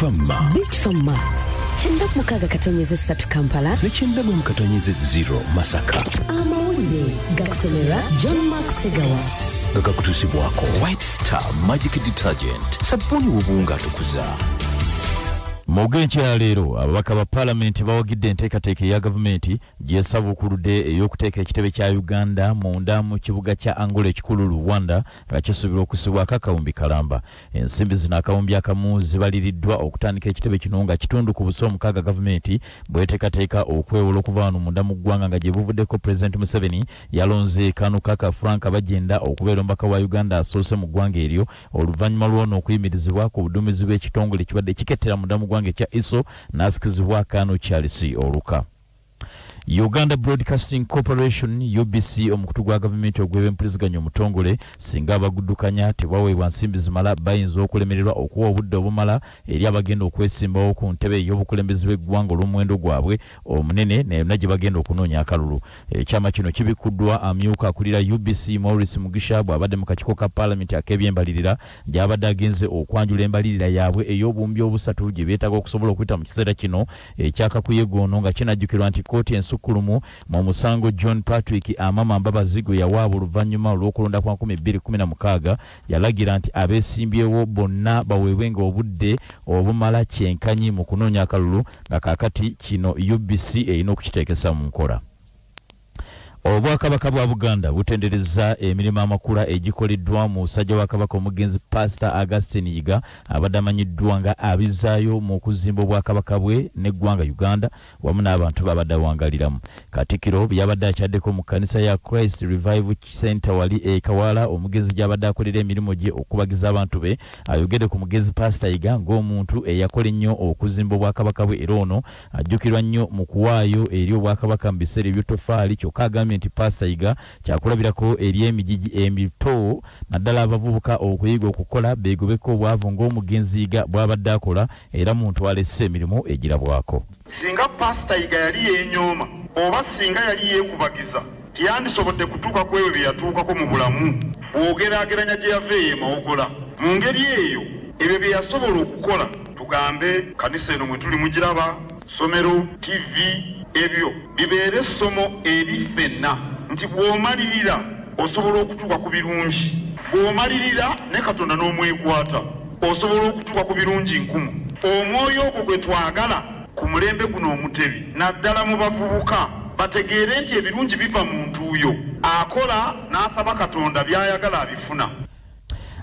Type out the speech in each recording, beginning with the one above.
Fama. Beach Fama 96.3 Kampala ne 90.0 Masaka. Amawulire gakusomerwa John Mark Segawa, nga gakutuusibwako White Star Magic Detergent, sabbuuni w'obuwunga atukuza. Mu g'enkyaleero, ababaka ba paalamenti bawagidde enteekateeka eya gavumenti gyesabuukuludde ey'okuteeka ekitebe kya Uganda munda mu kibuga kya Angola ekikulu Luanda, nga kisuubirwa okusibwako akawumbi kalamba. Ensimbi zino akawumbi akamu zibaliriddwa okutandika ekitebe kino, nga kitundu ku buso omukaaga gavumenti bweteekateeka okwewola okuva wano munda mu ggwanga. Nga gye buvuddeko, Pulezidenti Museveni yalonze Kanukaka Frank Bagenda okubeera omubaka wa Uganda asoose mu ggwanga eryo, oluvannyuma lw'ono okuyimirizibwa ku buduumizi bw'ekitongole ekibadde kikettera munda mu ggwanga ekya ISO, n'asikizibwa Kano Charles Oluka. Uganda Broadcasting Corporation, UBC, omukutu gwa gavumenti ogw'ebempuliziganya omutongole, singa abaguddukanya tebaweebwa nsimbi zimala, bayinza okulemererwa okuwa obudde obumala eri abagenda okwesimbawo ku ntebe ey'obukulembeze bw'eggwanga olw'omuwendo gwabwe omunene nayonna gye bagenda okunoonya akalulu. Ekyama kino kibikuddwa amyuka akulira UBC Maurice Mugisha, bw'abadde mu kakiiko ka paalamenti ak'ebyembalirira, gy'abadde agenze okwanjula embalirira yaabwe ey'obuwumbi obusatu gye beetaaga okusobola okuyita mu kiseera kino ekyakakuyega ono, nga kinajjukirwa nti kkooti ensukkulumu mu musango John Patrick Amama Mbabazi gwe yawaaba oluvannyuma olw'okulonda kwa 2016 yalagira nti abeesimbyewo bonna baweebwenga obudde obumala kyenkanyi mu kunoonya akalulu, nga kaakati kino UBC erina okukiteekesa mu nkola. Obwakabaka bwa Buganda butendereza emirimu amakula egikoleddwa mu musajja wa Kabaka omugenzi Pastor Augustine Yiga, abadde amanyiddwa nga abizaayo mu kuzimba obwakabaka bwe n'eggwanga Uganda wamu n'abantu babadde awangaliramu. Katikkiro yabadde akyaddeko mu kkanisa ya Christ Revival Center wali e Kawala, omugenzi gy'abadde akolera emirimu gye okubagiza abantu be. Ayogedde ku mugenzi Pastor Yiga ng'omuntu eyakola ennyo okuzimba obwakabaka bwe, era ono ajjukirwa nnyo mu kuwaayo eri obwakabaka mu biseera eby'ettofaali. Kyokka agambye nti Pastor Yiga kyakulabirako eri emigigi emito, naddala abavubuka, okuyiga okukola beegobeko obwavu ng'omugenzi Yiga bw'abadde akola, era muntu alesse emirimu egirabwako. Singa Pasita Yiga yali yeenyooma oba singa yali yeekubagiza, teyandisobodde kutuuka ku ebyo bye yatuukako mu bulamu bw'ogeraageranya gye yava eyo emawogola. Mu ngeri eyo, ebyo bye yasobola okukola, tugambe kanisa eno mwe tuli mugiraba, ssomero, TV, ebyo bibeere essomo eri ffenna nti bw'omalirira osobola okutuuka ku birungi, bw'omalirira ne Katonda n'omwekwata osobola okutuuka ku birungi nkumu. Omwoyo ogwo gwe twagala ku mulembe guno omutebi, naddala mu bavubuka, bategeere nti ebirungi biva mu ntuuyo, akola n'asaba Katonda, by'ayagala abifuna.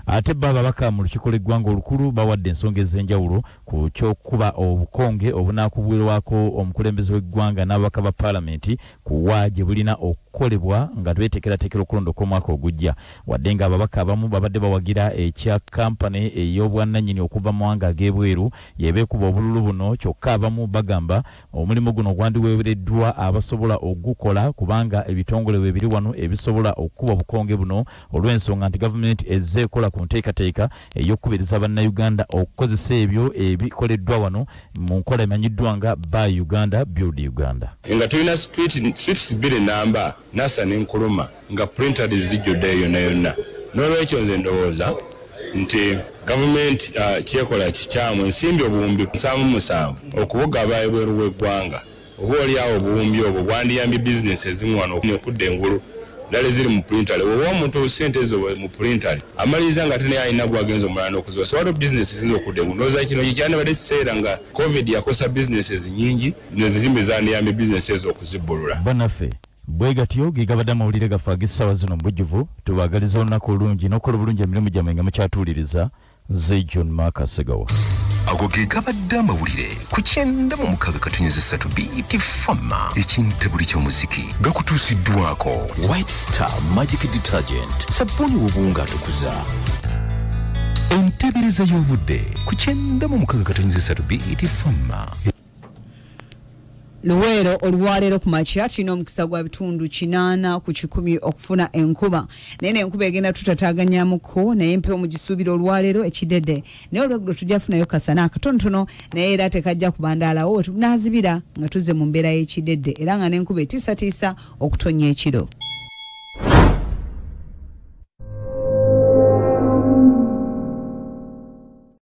Ate bo ababaka mu lukiiko lw'eggwanga olukulu bawadde ensonga ez'enjawulo ku ky'okuba obukonge obunaakubwirwako omukulembeze w'eggwanga n'ababaka ba paalamenti ku wa gye bulina okukolebwa nga tweteekerateekera okulonda okw'omwaka ogujja. Wadde nga ababaka abamu babadde bawagira ekya kampani ey'obwannannyini okuva mu mawanga ag'ebweru yebeekuba obululu buno, kyokka abamu bagamba omulimu guno gwandiweereddwa abasobola ogukola, kubanga ebitongole we biri wano ebisobola okukuba obukonge buno, olw'ensonga nti gavumenti ezze ekola ku nteekateeka ey'okukubiriza Bannayuganda okukozesa ebyo ebikoleddwa wano mu nkola emanyiddwa nga Buy Uganda, Build Uganda. Nga tulina streets bbiri namba, Nasa ne Nkuruma, nga printery zijjuddeyo yonna yonna. N'olwekyo nze ndowooza nti gavumenti kyekola kikyamu. Ensimbi 77,000 okubugaba ebweru w'eggwanga, oba oli awo obuwumbi obwo bwandiyambye bizinesi ezimu wano okudda engulu, ddala eziri mu printery. Oba omuntu sente ezo mu printery amaliriza nga ate naye alina gwagenza omulala n'okuziwa, so waliwo bizinesi ziyinza okudda engulu. Ndowooza kino kyandibadde kiseera nga COVID yakosa bizinesi nyingi, nezizimbe zandiyambye bizinesi ezo okuzibbulula. Bannaffe, bwe gatyo ge gabadde amawulire gaffe ag'essaawa zino mu bujjuvu. Tubaagaliza olunaku olungi n'okukola obulungi emirimu gyammwe nga mukyatuwuliriza. Nze John Mark Segawa. Ago ge gabadde amawulire ku 96.3 Beat Fama, ekintabuli ky'omuziki. Gakutuusiddwako White Star Magic Detergent, sabbuuni w'obuwunga atukuza. Entebereza y'obudde ku 96.3 Beat Fama. Luweero olwaleero ku makya kirina omukisa gwa 80% okufuna enkuba, naye n'enkuba egenda tutataaganyamuko, naye empewo mugisuubira olwaleero ekidedde, naye olweggulo tujja kufunayo kasana akatonotono, naye era tekajja kubandaalawo. Tunaazibira nga tuzze mu mbeera y'ekidedde, era nga n'enkuba etiisatiisa okutonya ekiro.